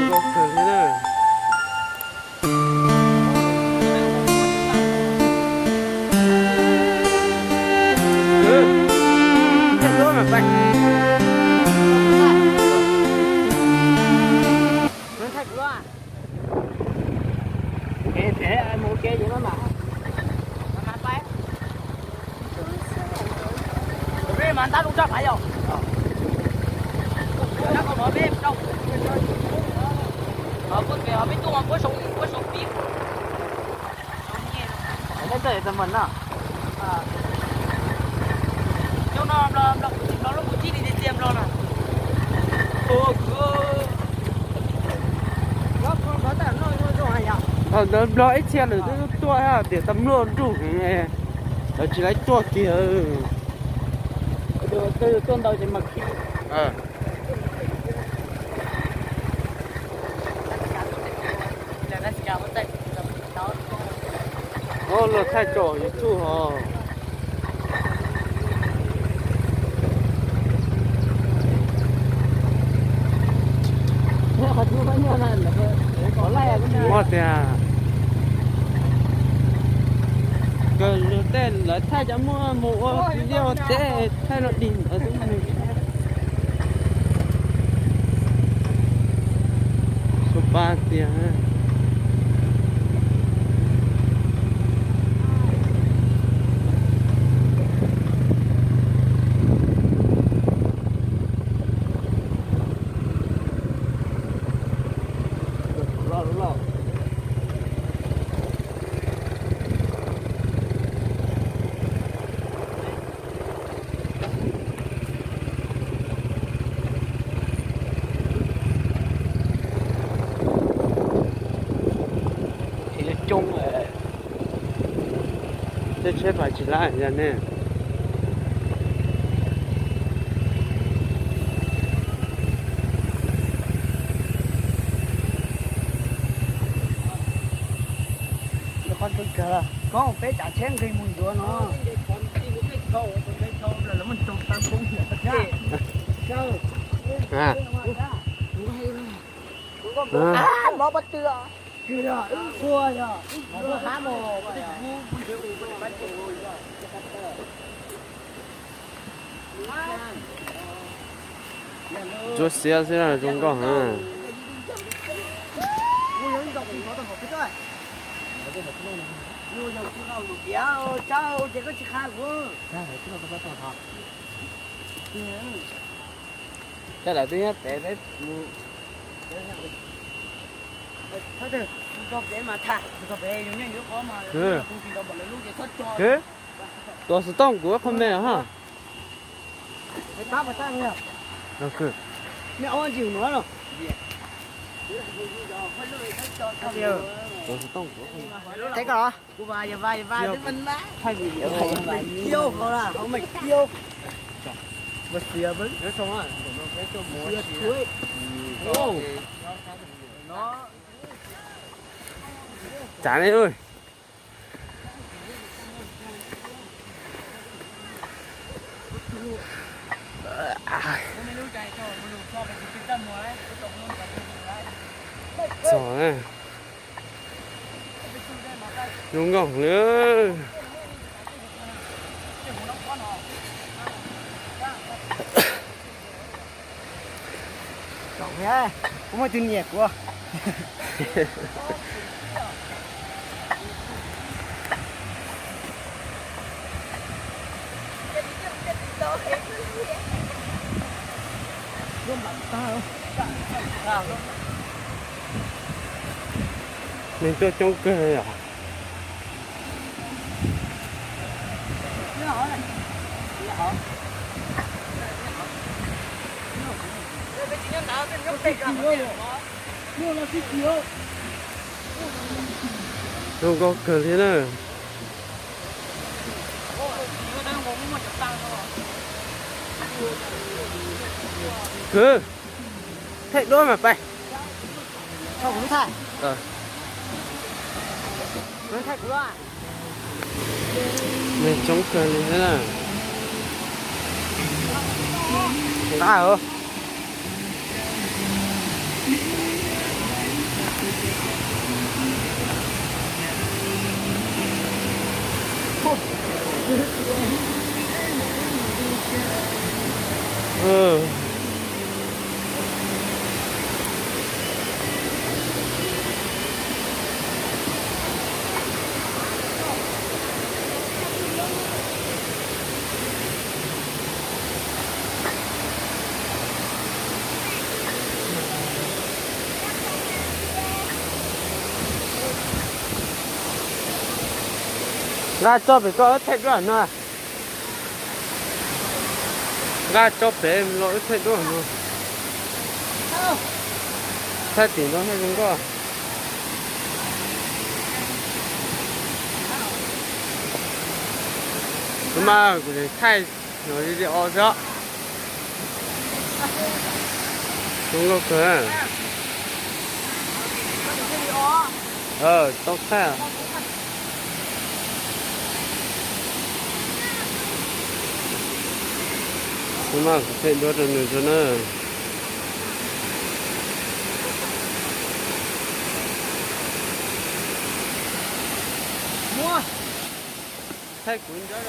Zoo kawg li na. Thaum ntawd Nplog ib txhia lawm twb tuaj thiab tias tau mluaj nruj heev, lawv tsis laib tuaj kiag. Luag thaij tso YouTube hos. Muaj tias kawg lug tej lawv thaij cov muaj mus ua video teb thaij los dig ntawd xwb. Suav pab tiag. Tej tsheb pais tsis lab yog ne. Koj peb tsav tsheb nqis mus ntsuav no. Mob pob tw. Ntsuab xiab xwb zoo nkauj heev. Coj lawv twb nyob pem peb mus. Tus xov tooj kuv qhov me ha. Tus xov tooj kuv qhov me. Tsav ne. Txog na. Zoo nkauj li. Kuv muaj tus niam kuv. Neeg tuaj coob kawg yom. Zoo nkauj kawg li na. Kwv, thaij duab mas pais. Neeg coob kawg li thiab na. Nqaj os. Nqa tso pem koj wb thaij duab no. Nqa tso pem los wb thaij duab no. Thaij tim no thiaj zoo nkauj. Kuv mas kuv thaij no li o xwb. Zoo nkauj kawg. Tau thaij. Kuv mas kuv thaij duab rau nws tso na. Thaij kuv ntawd.